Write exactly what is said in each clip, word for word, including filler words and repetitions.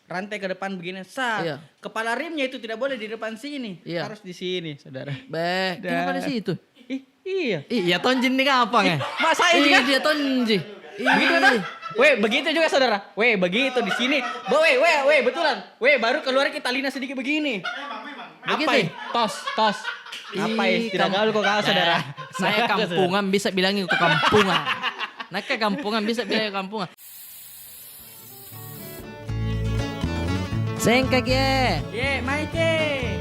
rantai ke depan begini. Sa, Iya. Kepala remnya itu tidak boleh di depan sini. Iya. Harus di sini, saudara. Beh, kenapa di situ? Ih, iya. Iya, tonjin di apa, eh? Mak saya juga. Iya, tonji. Begitu, toh? Weh, begitu juga, saudara. Weh, begitu di sini. Bo, weh, weh, weh, betulan. Weh, baru keluar kita lina sedikit begini. Apa, Begitu, eh? eh? Tos, tos. Apa, eh? Ih, Tidak kam- gaul kok kau, saudara. Saya kampungan, bisa bilangin ke kampungan. Naka kampungan, bisa bilangin ke kampungan. Sengkak ye. Ye, mai ke.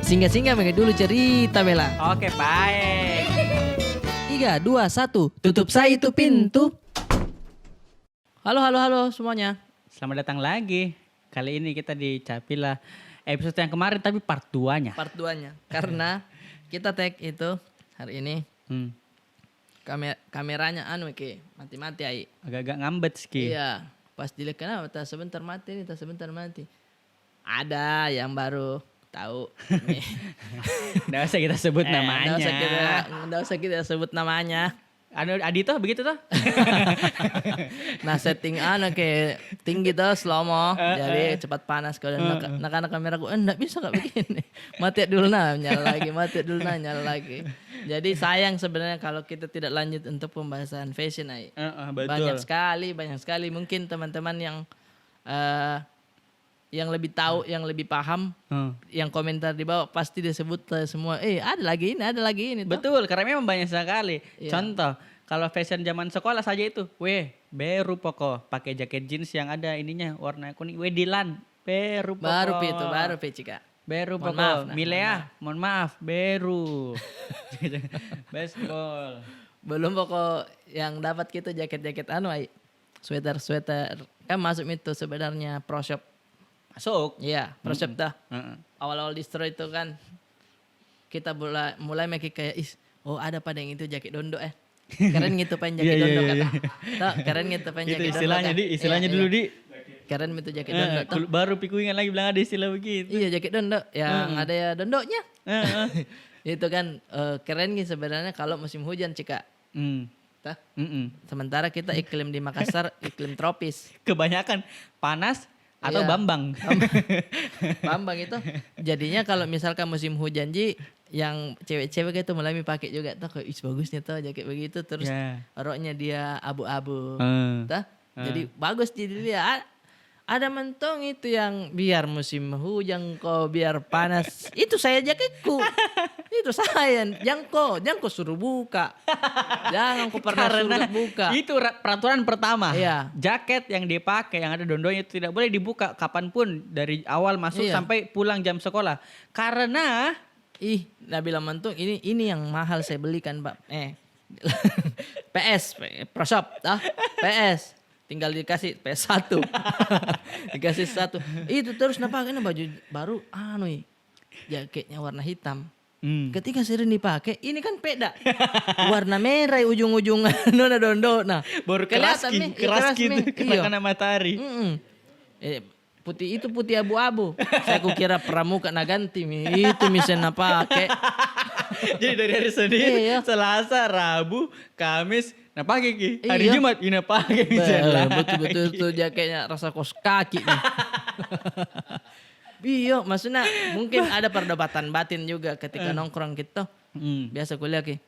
Singgah-singgah mega dulu cerita bela. Oke, baik. Tiga, dua, satu. Tutup saya itu pintu. Halo, halo, halo semuanya. Selamat datang lagi. Kali ini kita di Capila episode yang kemarin, tapi part dua-nya. Part dua-nya. Karena kita take itu hari ini. Hmm. Kame- kameranya anu ke, mati-mati ai. Agak-agak ngambet ski. Iya. Pas dilihat, kenapa tak sebentar mati ini, tak sebentar mati. Ada yang baru tahu. Nggak usah kita sebut Eh, namanya. Nggak usah kita, nggak usah kita sebut namanya. Anu, Adi toh begitu toh? Nah, setting anu ke tinggi tuh, slow mo. Jadi cepat panas. Kalau nak nak kamera ku, eh, ndak bisa kak begini. Mati dulu nah, nyala lagi, mati dulu nah, nyala lagi. Jadi sayang sebenarnya kalau kita tidak lanjut untuk pembahasan fashion ai. Heeh, betul. Banyak sekali, banyak sekali mungkin teman-teman yang eh, yang lebih tahu, yang lebih paham, Hmm. yang komentar di bawah pasti dia sebut eh, semua. Eh, ada lagi ini, ada lagi ini. Toh. Betul, karena memang banyak sekali. Iya. Contoh, kalau fashion zaman sekolah saja itu, weh, beru poko, pakai jaket jeans yang ada ininya warna kuning, weh, Dilan, beru poko. Baru pi itu, baru pi cika. Beru Mohon poko. Maaf, nah, Milea, mohon maaf, beru. Baseball. Belum poko yang dapat kita jaket-jaket anu ai. Sweater-sweater. Kan masuk itu sebenarnya pro shop. Masuk. Iya, pro shop dah. Heeh. Awal-awal distro itu kan kita mulai mulai makin kayak, ih, oh, ada pada yang itu jaket dondo eh. Keren gitu, pengen jaket Iya, iya, dondo iya, kata. Iya. Toh, keren gitu, pengen Itu jaket dondo. istilahnya, Kak. Di, istilahnya Iya, dulu, iya. Di. Keren itu jaket Eh, dondo toh. kul- baru pikuingan lagi bilang ada istilah begitu. Iya, jaket dondo yang ada ya dondoknya. Heeh. Itu kan eh, keren gitu sebenarnya kalau musim hujan, cika. Hmm. Toh? Mm-mm. Sementara kita iklim di Makassar iklim tropis. Kebanyakan panas atau Iya. bambang. Bambang itu. Jadinya kalau misalkan musim hujan ji, yang cewek-cewek itu mulai mi pakai juga tuh, kayak, "Ih, bagusnya tuh jaket begitu." Terus Ya. roknya dia abu-abu. Hmm. Toh? Jadi bagus ji dilihat. Ada mentong itu yang biar musim hujan ko, biar panas. Itu saya jaketku. Itu saya. Jangko, jangko suruh buka. Jangan ko pernah Karena suruh buka. Itu ra- peraturan pertama. Iya. Jaket yang dipakai yang ada dondoknya itu tidak boleh dibuka kapanpun dari awal masuk Iya. sampai pulang jam sekolah. Karena Ih, Nabila Mantung, ini ini yang mahal saya belikan, Pak. Eh, P S, P- Pro Shop, ah, P S. Tinggal dikasih P S satu. Dikasih satu. Itu terus napakai ini baju baru, anu, i, jaketnya warna hitam. Hmm. Ketika sering dipakai, ini kan peda. Warna merah ujung-ujung nona dondo. Nah, Baru kelihatan keraski, mi, ih, keraski keras mi. Itu kena Iya. matahari. Mm-mm. Eh, putih itu putih abu-abu. Saya kukira pramuka na ganti mi. Itu mi saya na pake. Jadi dari hari Senin, Iya. Selasa, Rabu, Kamis, na pake ki. Hari Iya. Jumat, ina pake mi Beh, saya lagi. Betul-betul itu jaketnya rasa kos kaki mi. Iyo, maksudnya mungkin ada perdebatan batin juga ketika nongkrong gitu. Hmm. Biasa kuliah ki.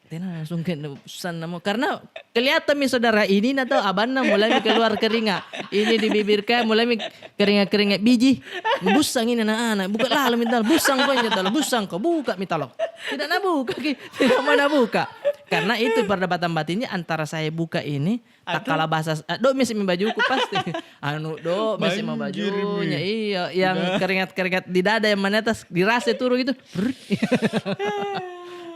Tena langsung ke susah namo. Karena kelihatan mi saudara ini na tau abanna mulai mi keluar keringat. Ini di bibir kayak mulai mi keringat-keringat biji. Busang ini anak-anak. Buka lalu minta busang ko ini talo. Busang ko buka mi talo. Tidak na buka ki. Tidak mau na buka. Karena itu perdebatan batinnya antara saya buka ini. Tak kalah bahasa, ah, do misi mi bajuku pasti. Anu do misi mi Banjir mi. Bajunya. Iya, yang keringat-keringat di dada yang menetes dirasa turun gitu. Brrr.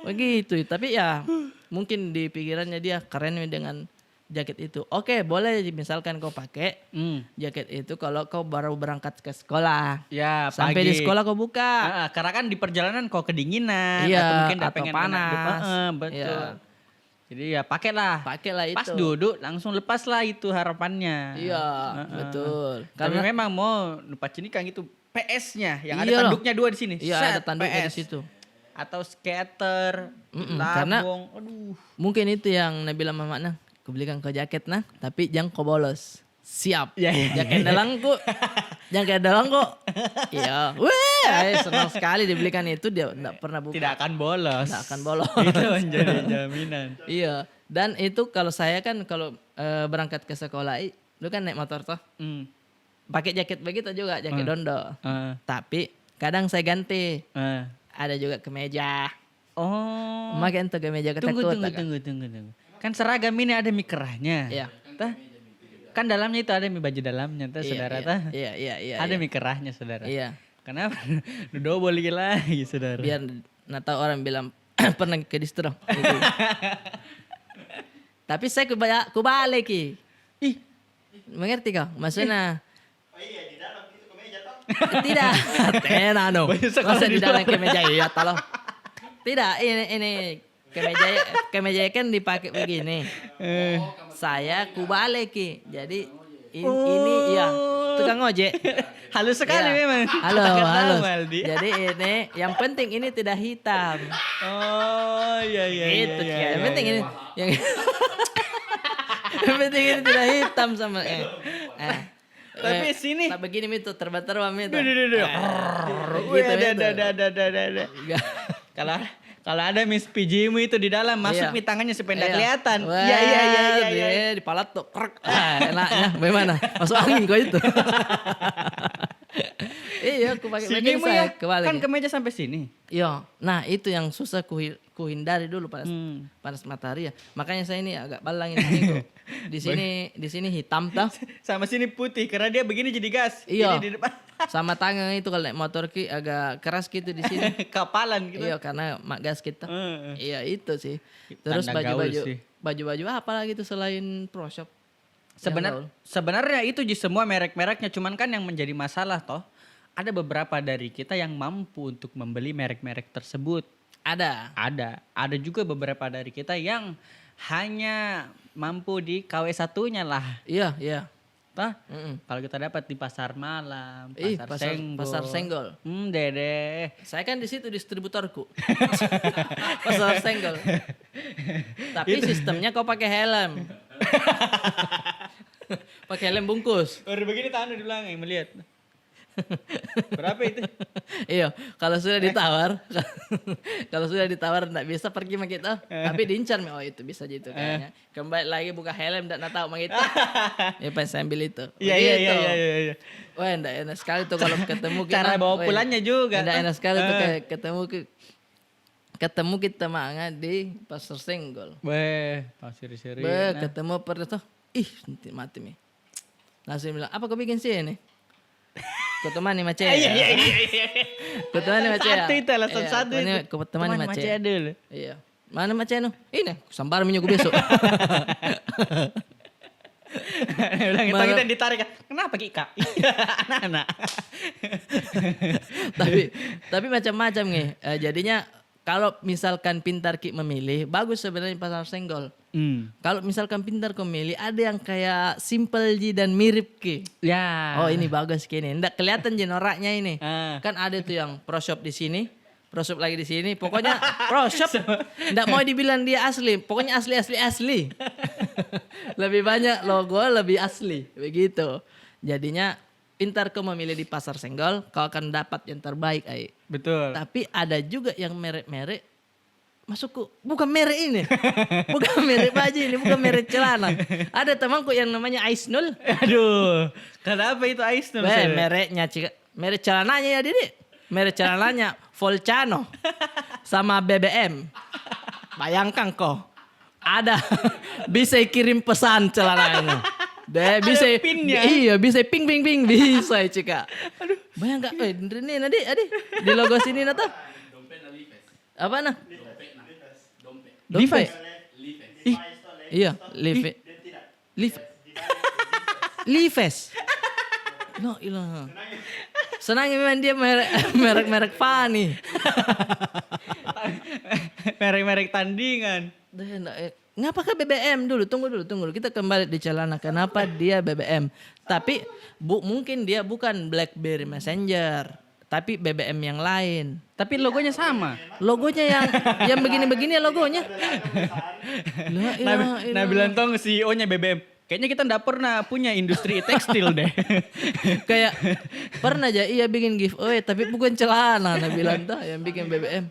Begitu. Tapi ya mungkin di pikirannya dia keren mi dengan jaket itu. Oke, boleh misalkan kau pakai Hmm. jaket itu kalau kau baru berangkat ke sekolah. Ya, Sampai di pagi. Sekolah kau buka. Ah, karena kan di perjalanan kau kedinginan Iya, atau mungkin ndak atau pengen kena panas. Heeh, betul. Iya. Jadi ya pakailah. Pakailah Pas itu. duduk langsung lepaslah itu harapannya. Iya, Heeh. betul. Tapi Karena memang mau nupacinikang gitu P S-nya yang ada Iya. Tanduknya dua di sini. Iya, ada Set, tanduknya di P S. Situ. Atau skater, Mm-mm, karena labong. Aduh. Mungkin itu yang Nabila mamakna, kubelikan kau jaket nah, tapi jangan kau bolos. Siap. Ya, ya, ya, ya. Jangan kayak dalang kok. Iya. Weh, eh, senang sekali dibelikan itu, dia nggak pernah buka. Tidak akan bolos. Nggak akan bolos. Itu menjadi jaminan. Iya. Dan itu kalau saya kan, kalau, eh, berangkat ke sekolah, i-, lu kan naik motor toh. Hmm. Pakai jaket begitu juga, jaket dondo. Ah. Tapi kadang saya ganti. Ah. Ada juga kemeja. Oh. Pakai untuk kemeja, kau takut, tunggu, tunggu, tunggu, tunggu. Kan seragam ini ada mi kerahnya. Iya. Tah? Kan dalamnya itu ada mi baju dalamnya, tah, iya, saudara, iya, tah? Iya, iya, iya, ada, iya, mi kerahnya, saudara. Iya. Kenapa? Double lagi, lagi, saudara. Biar na tahu orang bilang pernah ke distro. Tapi saya kubaya-, kubalik ki. Ih. Mengerti kau? Maksudnya, tidak. Tena, no. Banyak sekali. Masa di dalam kemeja, iya, talo. Tidak, ini, ini kemeja, kemeja kan dipakai begini. Eh. Saya kubalik ki. Jadi, in-, ini, iya, tukang ojek. Halus sekali memang. Halo, halus. Jadi ini, yang penting ini tidak hitam. Oh, iya, iya, iya, iya. Yang penting ini, yang, yang penting ini tidak hitam sama, eh. Eh. Tapi, eh, sini. Tak begini mi tu, terbang-terbang mi tu. Duh, duh, duh, duh. Wih, ada, ada, ada. Kalau, kalau ada Miss P G mu itu di dalam, masuk mi tangannya supaya ndak kelihatan. Iya, iya, iya, iya, iya. Di palat tu, krek. Ah, enaknya. Bagaimana? Masuk angin kau itu. Iya, aku pakai sini mu ya, kebalik. Kan kemeja sampai sini. Iya. Nah, itu yang susah ku-, kuhindari dulu panas, panas matahari ya. Makanya saya ini agak balang ini, Niko. Di sini, di sini hitam toh. Sama sini putih, karena dia begini jadi gas. Iya. Ini di depan. Sama tangan itu kalau naik motor ki agak keras gitu di sini. Kapalan gitu. Iya, karena mak gas kita. Heeh. Iya, itu sih. Terus baju-baju, baju-baju apa lagi tuh selain Pro Shop? Sebenar-, sebenarnya itu ji semua merek-mereknya, cuman kan yang menjadi masalah toh, ada beberapa dari kita yang mampu untuk membeli merek-merek tersebut. Ada. Ada. Ada juga beberapa dari kita yang hanya mampu di K W satunya lah. Iya, iya. Toh? Mm-mm. Kalau kita dapat di pasar malam, ih, pasar Senggol. Pasar Senggol. Hmm, dede. Saya kan di situ distributorku. Pasar Senggol. Tapi sistemnya kau pakai helm. Pakai helm bungkus. Baru begini tangan di belakang yang melihat. Berapa itu? Iya, kalau sudah ditawar, kalau sudah ditawar ndak bisa pergi maki toh. Tapi diincar mi, oh, itu bisa ji itu kayaknya. Kembali lagi buka helm, ndak na tahu maki toh. Ya, pas sambil itu. Iya, iya, iya, iya, iya. Wah, ndak enak sekali tuh kalau ketemu ki. Cara bawa pulangnya juga. Ndak enak sekali tuh kayak ketemu ki. Ketemu kita manga di Pasar Senggol. Weh, pasir seri. Beh, ketemu apa toh? Ih, nanti mati mi. Langsung bilang, "Apa kau bikin sini?" Kau temani Mace. Iya, iya, iya, iya. Kau temani Mace. Satu itu, alasan satu itu. Kau temani Mace dulu. Iya. Mana Mace nu? Ini, sambar minyak besok. Bilang, tangan kita ditarik, "Kenapa ki, Kak?" Anak-anak. Tapi, tapi macam-macam nge. Eh, jadinya kalau misalkan pintar ki memilih, bagus sebenarnya Pasar Senggol. Hmm. Kalau misalkan pintar ko milih, ada yang kayak simple ji dan mirip ki. Ya. Oh, ini bagus ki ini. Ndak kelihatan ji noraknya ini. Ah. Kan ada tuh yang Pro Shop di sini, Pro Shop lagi di sini. Pokoknya Pro Shop. Ndak mau dibilang dia asli. Pokoknya asli, asli, asli. Lebih banyak logo, lebih asli. Begitu. Jadinya, pintar kau memilih di Pasar Senggol, kau akan dapat yang terbaik, ai. Betul. Tapi ada juga yang merek-merek, maksudku, bukan merek ini. Bukan merek baju ini, bukan merek celana. Ada temanku yang namanya Aisnul. Aduh, kenapa itu Aisnul? Weh, mereknya, cik, merek celananya ya, Didi. Merek celananya Volcano sama B B M. Bayangkan kau, ada bisa kirim pesan celananya. Deh, bisa pinnya. Iya, bisa ping, ping, ping, bisa, cika. Aduh. Bayangkan, eh, ini, Adi, Adi, di logo sini na toh. Apa na? Dompet. Levi's. Ih. Iya, Levi's. Levi-, Levi's. No, ilah. Senang memang dia merek, merek-merek funny. Merek-merek tandingan. Deh, ndak, eh. Ngapa ke B B M dulu? Tunggu dulu, tunggu dulu. Kita kembali di celana. Kenapa dia B B M? Tapi, bu-, mungkin dia bukan BlackBerry Messenger. Tapi B B M yang lain. Tapi logonya sama. Logonya yang, yang begini-begini logonya. La ilaha illallah. Nah, bilang tong C E O-nya B B M. Kayaknya kita ndak pernah punya industri tekstil deh. Kayak pernah aja iya bikin giveaway, tapi bukan celana, na bilang tuh, yang bikin B B M.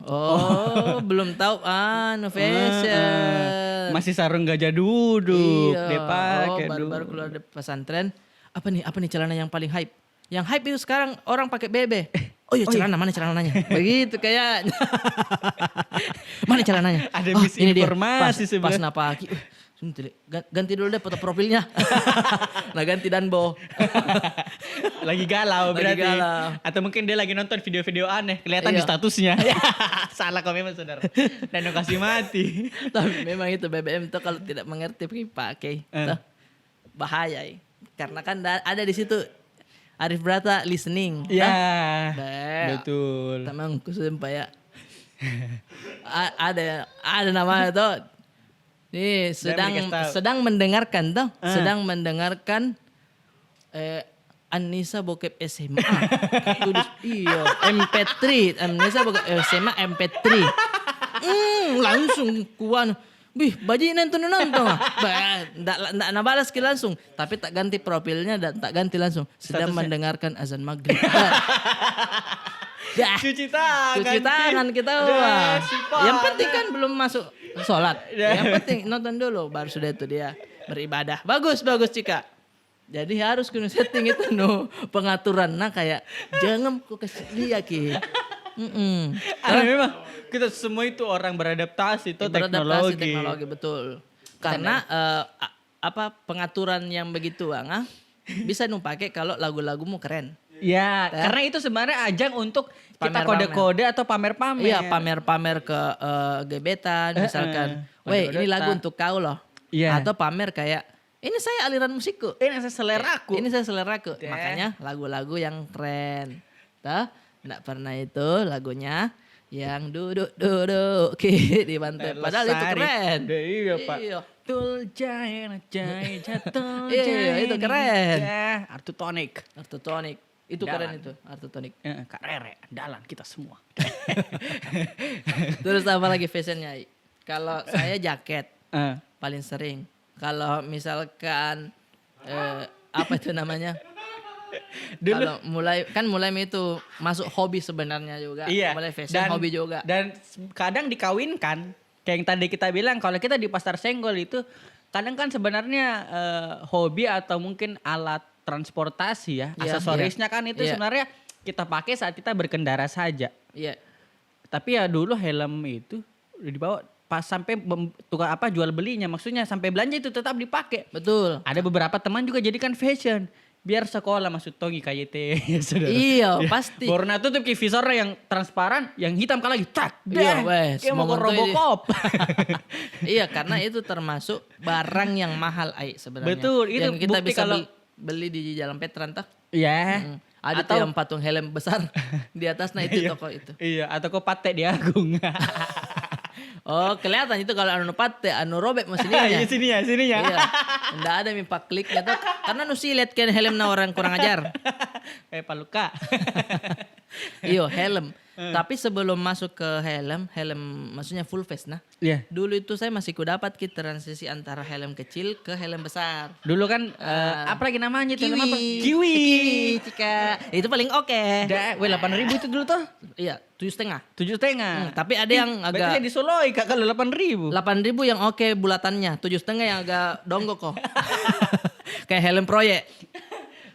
Oh, belum tahu anu, fashion. Masih sarung gajah duduk dia pakai. Oh, baru-baru keluar dari pesantren. Apa nih, apa nih celana yang paling hype? Yang hype itu sekarang orang pakai B B. Oh iya, celana, mana celananya? Begitu kayaknya. Mana celananya? Ada misinformasi sebenarnya. Pas na pakai, uh, ganti dulu deh foto profilnya. Nah, ganti Danbo. Lagi galau berarti. Atau mungkin dia lagi nonton video-video aneh, kelihatan di statusnya. Salah kau memang, saudara. Dan kasih mati. Tapi memang itu B B M tuh kalau tidak mengerti pakai, pakai. Tuh. Bahaya, eh. Karena kan ada di situ Arif Brata listening. Ya, betul. Temanku sumpah ya. Ada, ada namanya tuh. Nih, sedang, sedang mendengarkan tuh. Sedang mendengarkan, eh, Anissa Bokep S M A. Tulis, iya, M P three. Anissa Bokep S M A M P three. Hmm, langsung kuan. Bih, bajingan tu nonton. Ndak, ndak na balas ki langsung. Tapi tak ganti profilnya dan tak ganti langsung. Sedang mendengarkan azan maghrib. Cuci tangan. Cuci tangan kita. Yang penting kan belum masuk sholat. Yang penting nonton dulu, baru sudah itu dia beribadah. Bagus, bagus, Cika. Jadi harus kena setting itu, no, pengaturan. Nah, kayak, "Jangan kau kasih lihat ki." Ada memang, kita semua itu orang beradaptasi to teknologi. Beradaptasi teknologi, betul. Karena, eh, apa, pengaturan yang begitu, ah, bisa nu pakai kalau lagu-lagumu keren. Ya, karena itu sebenarnya ajang untuk kita kode-kode atau pamer-pamer. Iya, pamer-pamer ke, eh, gebetan, misalkan, "Weh, ini lagu untuk kau loh." Atau pamer kayak, "Ini saya aliran musikku. Ini saya seleraku." Makanya lagu-lagu yang keren. Toh? Ndak pernah itu lagunya yang duduk-duduk ki di pantai. Padahal itu keren. Iya, Pak. Iya. Iya, itu keren. Artutonik. Artutonik. Itu keren itu, Artutonik. Kak Rere, andalan kita semua. Terus apa lagi fashionnya, I? Kalau saya jaket, paling sering. Kalau misalkan, eh, apa itu namanya? Kalau mulai, kan mulai itu masuk hobi sebenarnya juga. Iya. Mulai fashion, hobi juga. Dan kadang dikawinkan, kayak yang tadi kita bilang, kalau kita di Pasar Senggol itu, kadang kan sebenarnya, eh, hobi atau mungkin alat transportasi ya, aksesorisnya kan itu sebenarnya kita pakai saat kita berkendara saja. Iya. Tapi ya dulu helm itu dibawa pas sampai tukang apa, jual belinya, maksudnya sampai belanja itu tetap dipakai. Betul. Ada beberapa teman juga jadikan fashion. Biar sekolah masuk tongi K Y T, saudara. Iya, pasti. Baru na tutup ki visor yang transparan, yang hitam kan lagi, tak, iya, weh, kayak mau ke Robocop. Iya, karena itu termasuk barang yang mahal, ai, sebenarnya. Betul, itu yang kita bukti bisa kalau beli di Jalan Petran, toh. Iya. Ada tuh yang patung helm besar di atasnya itu, toko itu. Iya, atau kau patek di Agung. Oh, kelihatan itu kalau anu patek, anu robek masih sininya. Iya, sininya, sininya. Iya. Ndak ada mi pakliknya tuh. Karena nu silet kan helmnya, orang kurang ajar. Eh, paluka. Iyo, helm. Tapi sebelum masuk ke helm, helm maksudnya full face nah. Iya. Dulu itu saya masih kudapat ki transisi antara helm kecil ke helm besar. Dulu kan, eh, apa lagi namanya itu? Helm apa? Kiwi. Kiwi, Cika. Itu paling oke. Weh, delapan ribu itu dulu tuh. Iya, tujuh setengah. Tujuh setengah. Hmm, tapi ada yang agak, berarti disoloi, Kak, kalau delapan ribu. Delapan ribu yang oke bulatannya, tujuh setengah yang agak dongkok kok. Kayak helm proyek.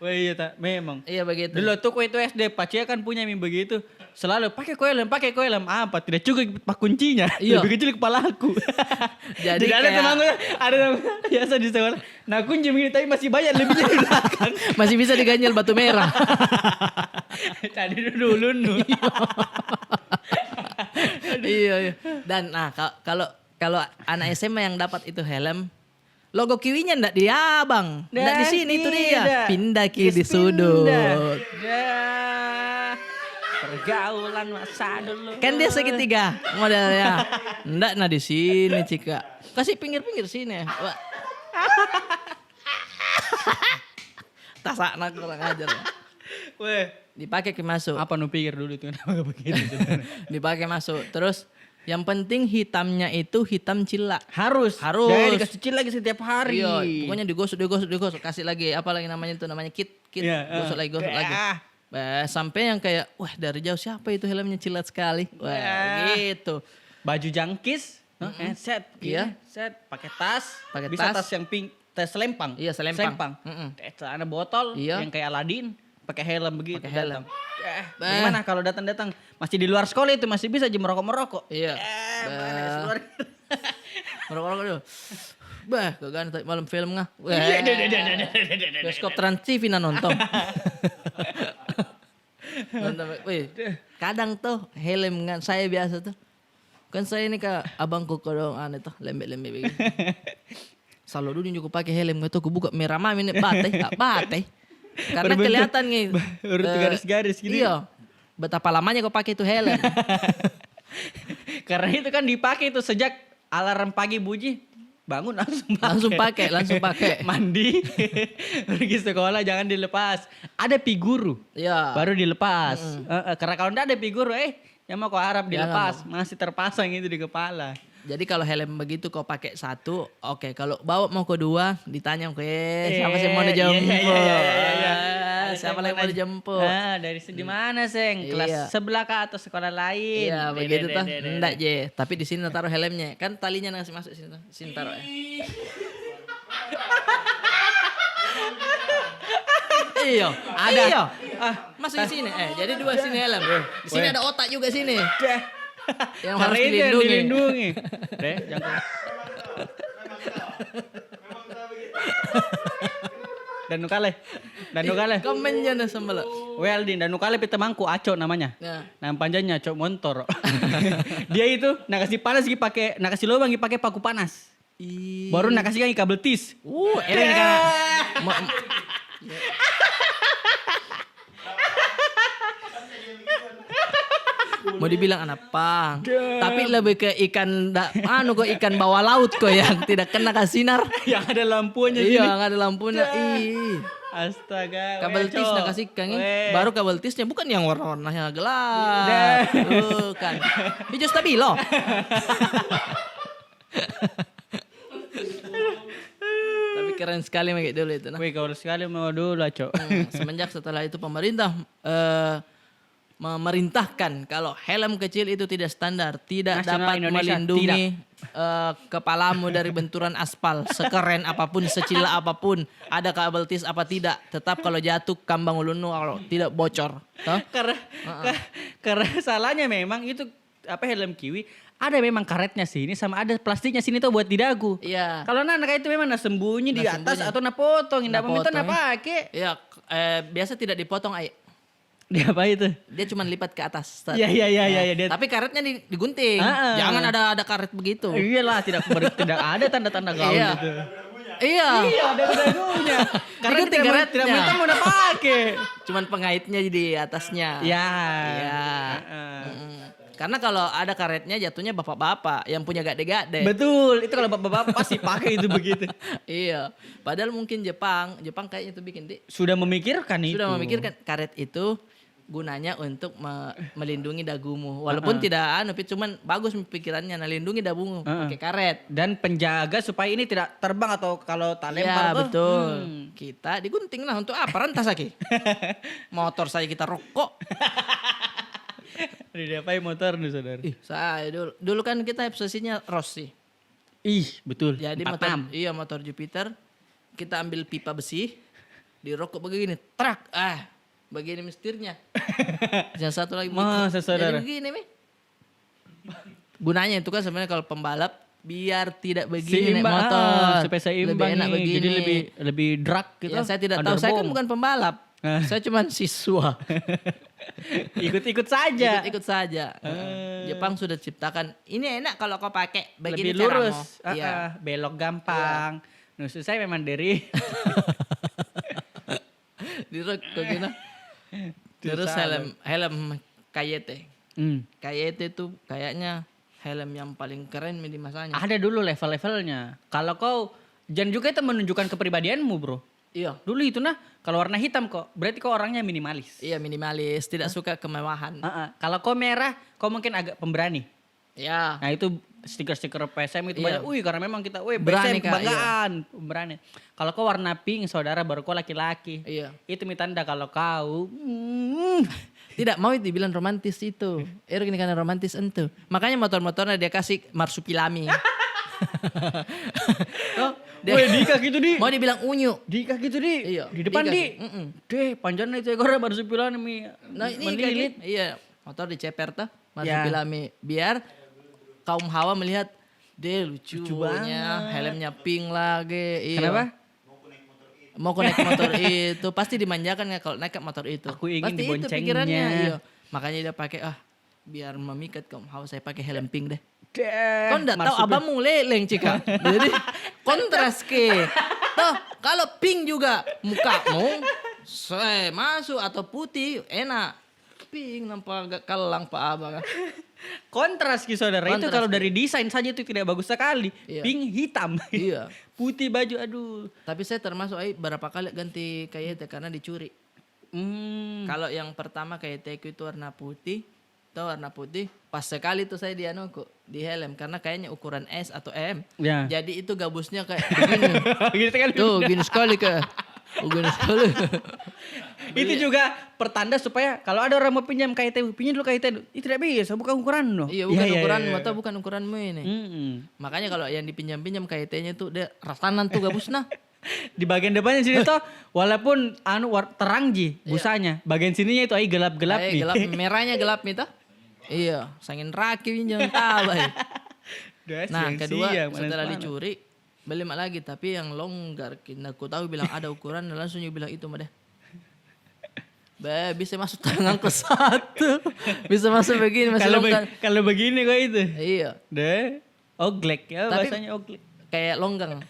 Weh, iya, tak? Memang. Iya, begitu. Dulu tuh ku itu S D, Pacia kan punya mi begitu. Selalu, "Pakai ko helm, pakai ko helm." Apa? Tidak cukup pak kuncinya. Iya. Lebih kecil kepala aku. Jadi ada kayak temanku, ada temanku biasa di sekolah. Nah, kunci begini, tapi masih banyak lebihnya di belakang. Masih bisa diganjel batu merah. Tadi dulu nu. Iya, iya. Dan, nah, ka-, kalau, kalau anak S M A yang dapat itu helm, logo kiwinya ndak di abang, ndak di sini, itu dia. Pindah ki di sudut. Pergaulan masa dulu. Kan dia segitiga modelnya. Ndak na di sini, Cika. Kasih pinggir-pinggir sini. Wah. Tasak na kurang ajar. Weh. Dipakai ki masuk. Apa nu pikir dulu itu? Kenapa begitu? Dipakai masuk. Terus Yang penting hitamnya itu hitam cilla. Harus. Harus. Jangan dikasih cilla lagi setiap hari. Iya, pokoknya digosok, digosok, digosok. Kasih lagi, apa lagi namanya itu? Namanya kit, kit. Iya, gosok lagi, gosok lagi. Bah, sampai yang kayak, "Wah, dari jauh siapa itu helmnya cilat sekali?" Wah, gitu. Baju jangkis, eh, set, iya, set, pakai tas, pakai tas. Bisa tas yang pink, tas selempang. Iya, selempang. Selempang. Eh, celana botol, iya, yang kayak Aladin, pakai helm begitu. Pakai helm. Datang. Eh, bagaimana kalau datang-datang masih di luar sekolah itu masih bisa aja merokok-merokok. Iya. Eh, mana keluar? Merokok-rokok dulu. Bah, kagak tadi malam film ngah. Iya, iya, iya. Bioskop Trans T V na nonton. Nonton, weh, kadang tuh helm ngan saya biasa tuh. Kan saya ini ka abangku kodong anu tuh, lembek-lembek begini. Selalu dulu juga pakai helm, nggak tahu, kubuka merah mami ini bate, tak bate. Karena kelihatan nih, baru garis-garis gitu. Iya. Betapa lamanya kau pakai itu helm. Karena itu kan dipakai itu sejak alarm pagi bunyi, bangun langsung pakai. Langsung pakai, langsung pakai. Mandi, pergi sekolah jangan dilepas. Ada pi guru, iya, baru dilepas. Heeh, karena kalau ndak ada pi guru, eh, yang mau kau harap dilepas, masih terpasang itu di kepala. Jadi kalau helm begitu kau pakai satu, oke. Kalau bawa mau kedua, ditanya, "Oke, siapa sih mau dijemput? Siapa lagi mau dijemput?" Ah, dari di mana, Seng? Kelas sebelah kah atau sekolah lain? Iya, begitu toh. Ndak je. Tapi di sini taruh helmnya. Kan talinya ngasih masuk sini toh. Sini taruh ya. Iyo, ada. Iyo. Ah, masuk di sini. Eh, jadi dua sini helm. Di sini ada otak juga sini. Yang harus dilindungi. Deh, jangan. Danu kale. Danu kale. Kau menjana sembelak. Welding, Danu kale pi temanku, Aco namanya. Nama panjangnya Aco Montor. Dia itu, na kasih panas lagi pakai, na kasih lubang lagi pakai paku panas. Baru na kasih lagi kabel tis. Uh, enak nih, Kak. Mau dibilang anak pang, tapi lebih ke ikan, anu kok, ikan bawah laut kok yang tidak kena ke sinar. Yang ada lampunya. Iya, yang ada lampunya. Ih. Astaga. Kabel tis na kasih kang, eh. Baru kabel tisnya bukan yang warna-warnanya gelap. Bukan. Hijau stabilo. Tapi keren sekali maki dulu itu, nah. Wih, keren sekali mau dulu, Cok. Semenjak setelah itu pemerintah, eh, memerintahkan kalau helm kecil itu tidak standar, tidak dapat melindungi, eh, kepalamu dari benturan aspal, sekeren apapun, secila apapun, ada kabel tis apa tidak, tetap kalau jatuh kambang ulunnu kalau tidak bocor. Toh? Karena, karena salahnya memang itu apa, helm kiwi, ada memang karetnya sini sama ada plastiknya sini tuh buat di dagu. Iya. Kalau na kayak itu memang na sembunyi di atas atau na potong, indak meminta na pakai. Iya, eh, biasa tidak dipotong, ai. Dia apa itu? Dia cuma lipat ke atas. Iya, iya, iya, iya. Tapi karetnya di-, digunting. Jangan ada, ada karet begitu. Iyalah, tidak ber-, tidak ada tanda-tanda gaul itu. Iya. Iya, ada dagunya. Karena digunting karetnya. Tidak mau na pakai. Cuman pengaitnya di atasnya. Iya. Iya. Karena kalau ada karetnya jatuhnya bapak-bapak yang punya gade-gade. Betul, itu kalau bapak-bapak pasti pakai itu begitu. Iya. Padahal mungkin Jepang, Jepang kayaknya itu bikin, Dik. Sudah memikirkan itu. Sudah memikirkan karet itu gunanya untuk me-, melindungi dagumu. Walaupun tidak anu, tapi cuman bagus pikirannya, nah, lindungi dagumu pakai karet. Dan penjaga supaya ini tidak terbang atau kalau tak lempar tuh. Iya, betul. Kita digunting lah, untuk apa? Rantas lagi. Motor saya kita rokok. Udah diapain motor nih, saudara? Ih, saya dulu, dulu kan kita obsesinya Rossi. Ih, betul. Jadi motor, iya, motor Jupiter, kita ambil pipa besi, dirokok begini, trak, ah, begini mistirnya. Yang satu lagi begitu. Masa, saudara? Jadi begini, mi. Gunanya itu kan sebenarnya kalau pembalap, biar tidak begini naik motor. Supaya seimbang. Lebih enak begini. Jadi lebih, lebih drag gitu. Ya, saya tidak tahu. Saya kan bukan pembalap. Saya cuman siswa. Ikut-ikut saja. Ikut-ikut saja. Jepang sudah ciptakan, ini enak kalau kau pakai begini caramu. Lebih lurus. Iya. Belok gampang. Iya. Nusuk saya memang dari. Dirok kau gini. Terus helm, helm Kayete. Kayete tuh kayaknya helm yang paling keren mi di masanya. Ada dulu level-levelnya. Kalau kau, jangan juga itu menunjukkan kepribadianmu, bro. Iya. Dulu itu, nah, kalau warna hitam kok, berarti kau orangnya minimalis. Iya, minimalis, tidak suka kemewahan. Heeh. Kalau kau merah, kau mungkin agak pemberani. Ya. Nah, itu stiker-stiker P S M itu Iya. banyak. Wih, karena memang kita, wih, Berani, P S M Kak, iya. Kebanggaan. Berani. Kalau kau warna pink, saudara, baru kau laki-laki. Iya. Itu mi tanda kalau kau, hmm. Tidak mau dibilang romantis itu. Erik ini karena romantis itu. Makanya motor-motornya dia kasih marsupilami. Toh, dia Weh, dikah gitu, Di. Mau dibilang unyu. Dikah gitu, Di. Iya, Di depan, dikah Di. Gitu. Mm-mm. Deh, panjangnya itu ekornya, marsupilami. Nah, ini Melilit. Iya, motor diceper toh. Ya. Marsupilami. Biar kaum hawa melihat, deh, lucu Lucu banget. Helmnya pink lagi. Iya. Kenapa? Mau naik motor itu pasti dimanjakan ya kalau naik motor itu. Aku ingin Pasti itu diboncengnya. Pikirannya. Iya. Makanya dia pakai, ah, biar memikat kaum hawa, saya pakai helm pink deh. Deh, Kau ndak tahu marsupil- abangmu leleng, Cika. Jadi kontras ke. Toh, kalau pink juga mukamu, saya masuk atau putih, enak. Pink nampak agak kalang, Pak Abang. Kontras ki, saudara. Itu Kontras kalau ki. Dari desain saja itu tidak bagus sekali. Iya. Pink, hitam. Iya. Putih baju, aduh. Tapi saya termasuk, ai, berapa kali ganti K Y T karena dicuri. Hmm. Kalau yang pertama K Y T ku itu warna putih, toh, warna putih. Pas sekali tuh saya di anuku, di helm, karena kayaknya ukuran S atau M. Ya. Jadi itu gabusnya kayak begini. Gitu kan. Tuh, gini sekali kayak. Oh, gini sekali. Itu juga pertanda supaya kalau ada orang mau pinjam K Y T, pinjam dulu K Y T. Ih, tidak bisa, bukan ukuran no. Iya, bukan ukuran, atau bukan ukuranmu ini. Mm-mm. Makanya kalau yang dipinjam-pinjam K Y T-nya tuh dia rasanan tuh gabusna. Di bagian depannya sini toh, walaupun anu war- terang ji Iya. busanya, bagian sininya itu ai gelap-gelap Eh, nih. Gelap, merahnya gelap nih toh. Iya, sangin raki pinjam tabai. Dah, Nah, siang-siang, kedua, panas-panas. Setelah dicuri, beli mak lagi, tapi yang longgar. Kena ku tahu bilang ada ukuran, langsung juga bilang itu mah deh. Be, bisa masuk tanganku satu. Bisa masuk begini, masih Kalau longgar. be- kalau begini kok itu. Iya. Deh. Oglek ya, Tapi- bahasanya oglek. Kayak longgang.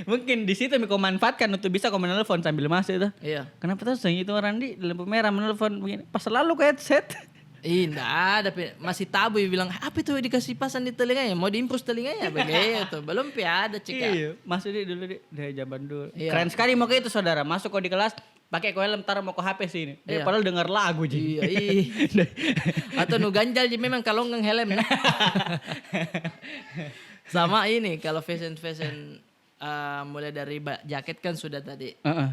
Mungkin di situ mi kau manfaatkan untuk bisa kau menelpon sambil masuk itu. Iya. Kenapa tuh sering itu orang di lampu merah menelpon begini? Pas selalu kau headset. Ih, ndak ada pi. Masih tabu bilang, "Apa itu dikasih pasang di telinganya? Mau diimpus telinganya?" Begitu. Belum pi ada, Cika. Iya, masuk di dulu di dari zaman dulu. Iya. Keren sekali mau kayak itu, saudara. Masuk kau di kelas, pakai kau helm, taruh mau kau H P sini. Dia Iya. padahal dengar lagu ji. Iya, iya. Atau nu ganjal ji memang kalau ngang helm. Sama ini, kalau fashion-fashion, eh, mulai dari ba- jaket kan sudah tadi. Heeh.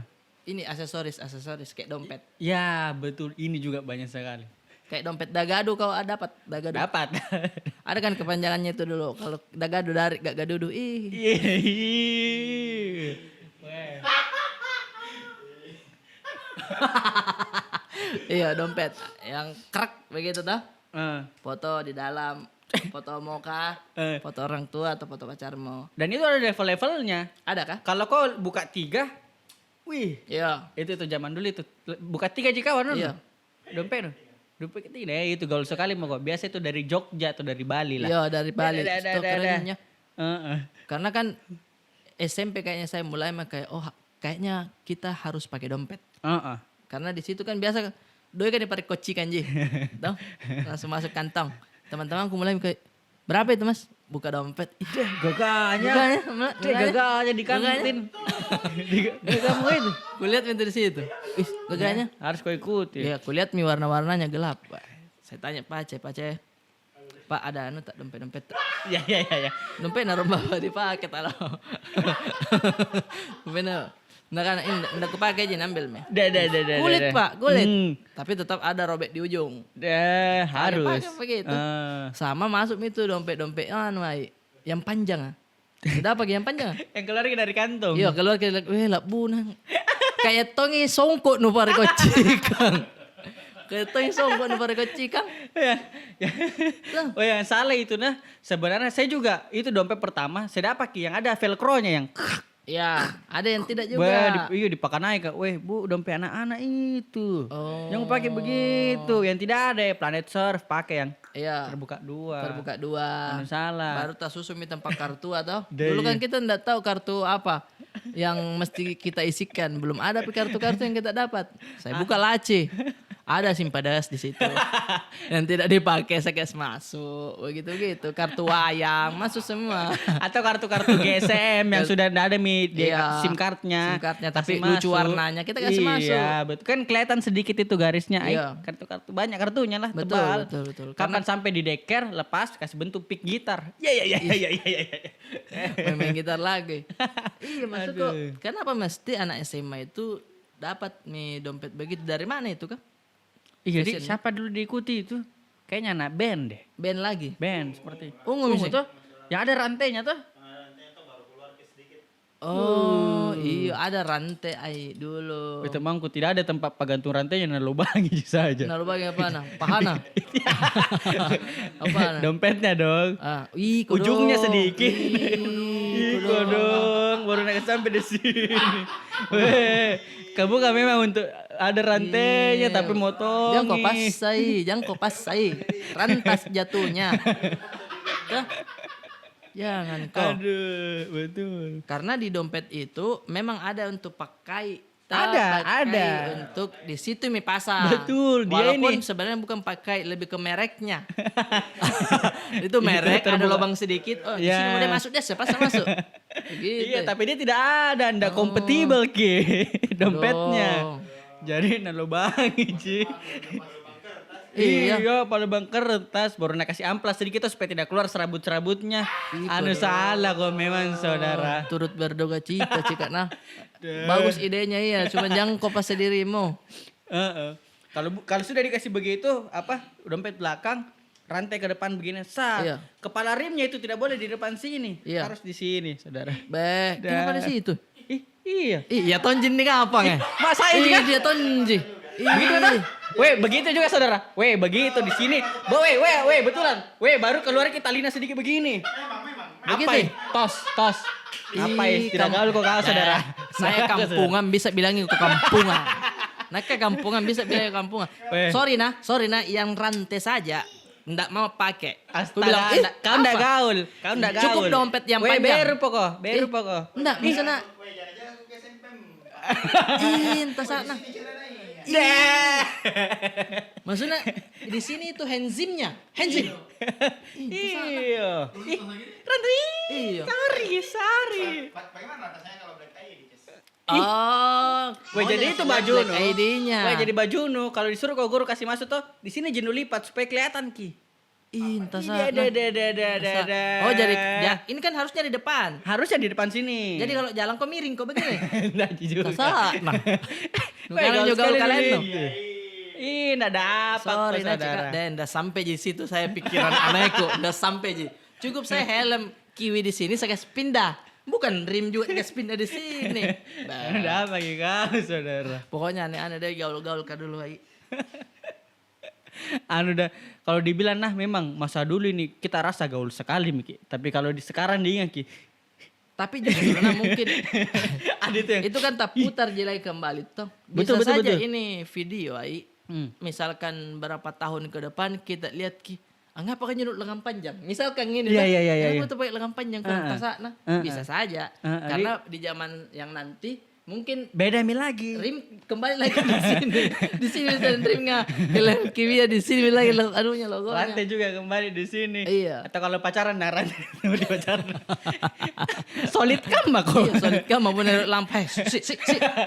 Ini aksesoris, aksesoris kayak dompet. Ya, betul. Ini juga banyak sekali. Kayak dompet dagadu, kau ada dapat dagadu? Dapat. Ada kan kepanjangannya itu dulu. Kalau dagadu dari gak gadudu, ih. Iya. Weh. Iya, dompet yang krek begitu toh. Eh. Foto di dalam, foto muka, Eh. foto orang tua atau foto pacarmu. Dan itu ada level-levelnya. Ada kah? Kalau kau buka tiga, wih, Iya. itu itu zaman dulu itu. Buka tiga ji kawan, Iya. Dompet tu. Dompet ketiga, eh, itu gaul sekali mau kau. Biasa itu dari Jogja atau dari Bali lah. Iya, dari Bali. Ada, ada, Stok ada, ada. kerennya. Heeh. Karena kan S M P kayaknya saya mulai mah kayak, oh, kayaknya kita harus pakai dompet. Heeh. Karena di situ kan biasa doi kan dipakai koci kan ji. Toh? Langsung masuk kantong. Teman-temanku mulai kayak, "Berapa itu, Mas?" Buka dompet. Ih, Gagahnya. Gagahnya, ma- Dia gagahnya di Gagahnya. kantin. Di- Gagah mau itu. Kulihat itu di situ. Ih, gagahnya. Harus kau ikuti. Ya, kulihat mi warna-warnanya gelap. Saya tanya Pace, "Pace, Pak, ada anu tak, dompet-dompet tak?" Ya, ya, ya, ya. Dompet naruh bawah dipakai tak lo. Dompet naruh. Nah, kan ini ndak kupake ji, nambil mi. Dah, dah, dah, dah, Kulit, dah. Pak, kulit. Hmm. Tapi tetap ada robek di ujung. Dah, harus. Pakai begitu. Ah. Sama masuk mi itu dompet-dompet anu, ai. Yang panjang, ah. Ada apa yang panjang, ah? Yang keluar dari kantong. Iya, keluar ke, weh, labu nang. Kayak tongi songkok nu pare kocikang. Kayak tongi songkok nu pare kocikang. Ya. Ya. Oh, yang salah itu nah. Sebenarnya saya juga itu dompet pertama saya dapat ki yang ada velcro-nya yang Ya, ada yang tidak Weh, juga. Di, iya, dipakai naik, Kak. Weh, Bu, dompet anak-anak itu. Oh. Yang pakai begitu, yang tidak ada ya, Planet Surf pakai yang Iya. Terbuka dua. Terbuka dua. Anu salah. Baru tak susun mi tempat kartu atau. Dah, Dulu kan iya. Kita ndak tahu kartu apa yang mesti kita isikan. Belum ada pi kartu-kartu yang kita dapat. Saya buka laci. Ada SIM pedas di situ. Yang tidak dipakai, saya kasih masuk. Begitu-begitu. Kartu wayang, masuk semua. Atau kartu-kartu G S M yang sudah ndak ada mi di SIM cardnya. SIM cardnya, tapi lucu warnanya, kita kasih masuk. Iya, betul. Kan kelihatan sedikit itu garisnya. Ai, kartu-kartu, banyak kartunya lah, tebal. Betul, betul. Kapan sampai dideker, lepas, kasih bentuk pick gitar. Ya, ya, ya, ya, ya, ya, ya. Main-main gitar lagi. Iya, maksudku, kenapa mesti anak S M A itu dapat mi dompet begitu? Dari mana itu, kah? Iya, jadi siapa dulu diikuti itu? Kayaknya anak band deh. Band lagi? Band, seperti Ungu, Ungu tuh. Yang ada rantainya tuh. Oh, iya, ada rantai ai dulu. Weh, temanku, tidak ada tempat pagantung rantainya, na lubangi saja. Na lubangi apa, nah? Pahana? Apa, nah? Dompetnya dong. Ah, ujungnya sedikit. Iko dong. Baru nak sampai di sini. Weh, kamu kan memang untuk ada rantainya, tapi motong. Jangan kau pasai, jangan kau pasai. Rantas jatuhnya. Tuh. Jangan kau. Aduh, betul. Karena di dompet itu memang ada untuk pakai. Ada, ada. Untuk di situ mi pasang. Betul, dia ini. Walaupun sebenarnya bukan pakai, lebih ke mereknya. Itu merek, ada lubang sedikit. Oh, di sini mau dia masuk, dia saya pasang masuk. Iya, tapi dia tidak ada, ndak kompatibel ki dompetnya. Jadi, na lubangi ji. Iya, palubang kertas, baru na kasih amplas sedikit tuh supaya tidak keluar serabut-serabutnya. Anu, salah kau memang, saudara. Turut berduka cita, cika, nah. Bagus idenya, iya, cuma jangan kau paksa dirimu. Heeh. Kalau bu-, kalau sudah dikasih begitu, apa, dompet belakang, rantai ke depan begini, sah. Kepala rimnya itu tidak boleh di depan sini, harus di sini, saudara. Beh, kenapa di situ? Ih, iya. Ih, iya tonji ni kapang, eh? Masa iya juga? Dia tonji. Begitu kan? Weh, begitu juga, saudara. Weh, begitu di sini. Weh, weh, weh, betulan. Weh, baru keluar kita lina sedikit begini. Apa? Tos, tos. Apa? Tidak gaul kok kau, saudara. Saya kampungan, bisa bilangin ke kampungan. Nah, ke kampungan, bisa bilangin ke kampungan. Sorry, nah. Sorry, nah. Yang rantai saja. Ndak mau pakai. Astaga, kau ndak gaul. Kau ndak gaul. Cukup dompet yang panjang. Weh, beru poko, beru poko. Ndak, maksudnya. Ih, entah sana. Maksudnya, di sini itu henzimnya. Henzim. Iya. Ih, Randri. Iya. Sorry, sorry. Bagaimana rasanya kalau Black Eye dikasih? Oh, weh, jadi itu baju nu. Weh, jadi baju nu. Kalau disuruh kau guru kasih masuk tuh, di sini ji nu lipat supaya kelihatan ki. Ih, entah sana. Oh, jadi ini kan harusnya di depan. Harusnya di depan sini. Jadi kalau jalan kau miring kau begini. Ndak juga. Entah sana. Weh, gaul juga sekali kalian tuh. Ih, ndak dapat. Sorry, ndak sampai ji situ saya pikiran anehku. Ndak sampai ji. Cukup saya helm kiwi di sini, saya kasih pindah. Bukan rim juga dikasih pindah di sini. Ada apa ki kau, saudara? Pokoknya aneh-aneh deh gaul-gaul ka dulu, ai. Anu dah, kalau dibilang nah memang masa dulu ini kita rasa gaul sekali mi ki. Tapi kalau di sekarang diingat ki. Tapi justru nah mungkin ada itu yang itu kan tak putar ji lagi kembali toh. Bisa saja ini video, ai. Misalkan berapa tahun ke depan kita lihat ki, "Ah, ngapa kan nyulut lengan panjang?" Misalkan gini, iya, iya, iya, iya. "Kenapa tuh pakai lengan panjang?" Kurang tasak, nah. Bisa saja. Karena di zaman yang nanti mungkin beda mi lagi. Rim kembali lagi di sini. Di sini dan rimnya. Kiwi di sini lagi anunya, logonya. Rantai juga kembali di sini. Iya. Atau kalau pacaran, nah, rantai di pacaran. Solid kam aku. Iya, solid kam, mau bener lampai. Si, si, si,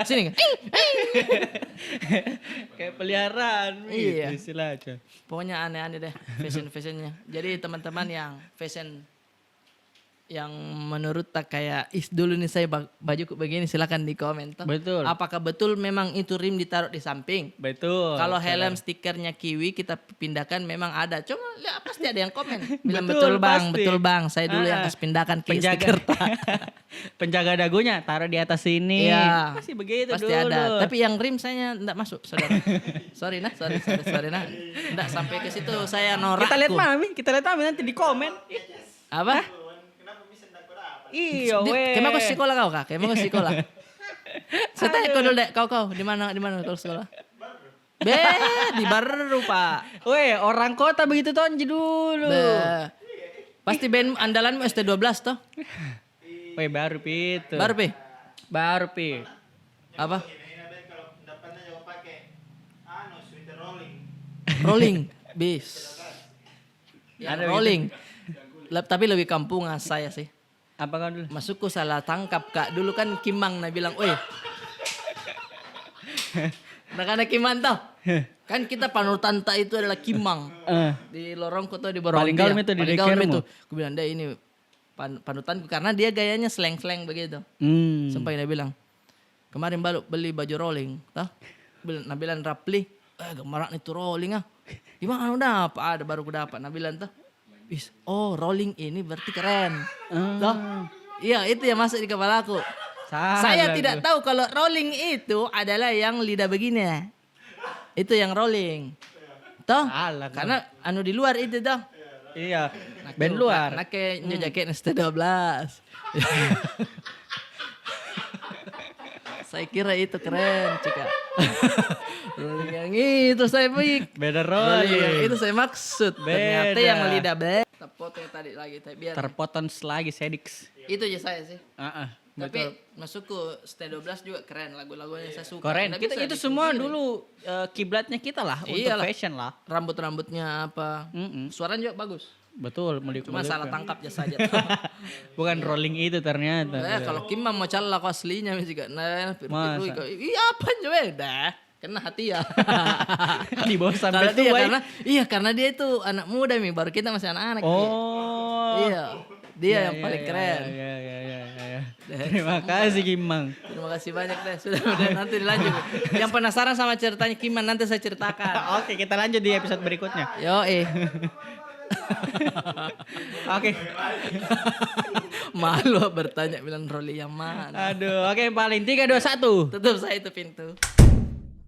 sini. Ting, ting. Kayak peliharaan gitu istilahnya. Pokoknya aneh-aneh deh fashion-fashionnya. Jadi teman-teman yang fashion yang menurut tak kayak, "Ih, dulu nih saya ba-, bajuku begini," silakan di komen toh. Betul. Apakah betul memang itu rim ditaruh di samping? Betul. Kalau helm stikernya kiwi kita pindahkan memang ada. Cuma lihat, pasti ada yang komen. Bilang, "Betul, Bang, betul, Bang. Saya dulu yang kasih pindahkan ki stiker." Penjaga dagunya taruh di atas sini. Iya. Pasti begitu dulu. Pasti ada. Tapi yang rim saya ndak masuk, saudara. Sorry, nah. Sorry, sorry, sorry, nah. Ndak sampai ke situ saya norak. Kita lihat mami, kita lihat mami nanti di komen. Apa? Iyo, weh. Kemako sekolah kau kah? Kemako sekolah? Saya tanya kau dulu deh, kau, kau, di mana, di mana kau sekolah? Be, di Barru, Pak. Weh, orang kota begitu tonji dulu. Be. Pasti band andalanmu S T dua belas toh? Weh, baru pi itu. Baru pi? Baru pi. Apa? Rolling. Bis. Ya, ada rolling. Lep-, tapi lebih kampungan saya sih. Apa kau dulu? Maksudku salah tangkap, Kak. Dulu kan Kimang na bilang, "Oi." Nah, karena Kimang toh. Kan kita panutan ta itu adalah Kimang. Eh. Di lorongku tuh, di Borong. Paling gaul itu di Paling gaul itu. Ku bilang, "Deh, ini pan-, panutanku," karena dia gayanya slang-slang begitu. Hmm. Sampai dia bilang, "Kemarin baru beli baju rolling, toh?" Bil-, na bilang Rapli, "Eh, gemerak nih tuh rolling, ah." "Gimana, udah apa?" "Ada, baru ku dapat." Na bilang toh, "Is, oh, rolling ini berarti keren." Ah. Toh? Iya, itu yang masuk di kepalaku. Saya tidak tahu kalau rolling itu adalah yang lidah begini. Itu yang rolling. Toh? Salah tuh. Karena anu di luar itu toh. Iya. Band luar. Nah, kayak jaketnya S T dua belas. Saya kira itu keren, Cika. Rolling yang itu saya baik. Beda rolling. Rolling yang itu saya maksud. Ternyata yang lidah be. Terpotong tadi lagi, tapi biar. Terpotong lagi, Sediks. Itu aja saya sih. Heeh. Tapi betul. Maksudku, S T dua belas juga keren, lagu-lagunya saya suka. Keren. Kita, itu semua dulu, eh, kiblatnya kita lah untuk fashion lah. Rambut-rambutnya apa. Mm-mm. Suaranya juga bagus. Betul, meliuk-meliuk. Cuma salah tangkap saja. Bukan rolling itu ternyata. Eh, kalau Kimang mau calla kau aslinya mesti gak. Nah, iya, apa juga? Ih, apa juga dah. Kena hati ya. Dibawa sampai tua, karena, iya, karena dia itu anak muda mi, baru kita masih anak-anak. Oh. Iya. Dia yang paling keren. Iya, iya, iya, iya. Terima kasih, Kimang. Terima kasih banyak deh, sudah, udah, nanti dilanjut. Yang penasaran sama ceritanya Kimang, nanti saya ceritakan. Oke, kita lanjut di episode berikutnya. Yo, eh. Oke. Malu bertanya, bilang rolling yang mana. Aduh, oke, paling tiga, dua, satu. Tutup saya itu pintu.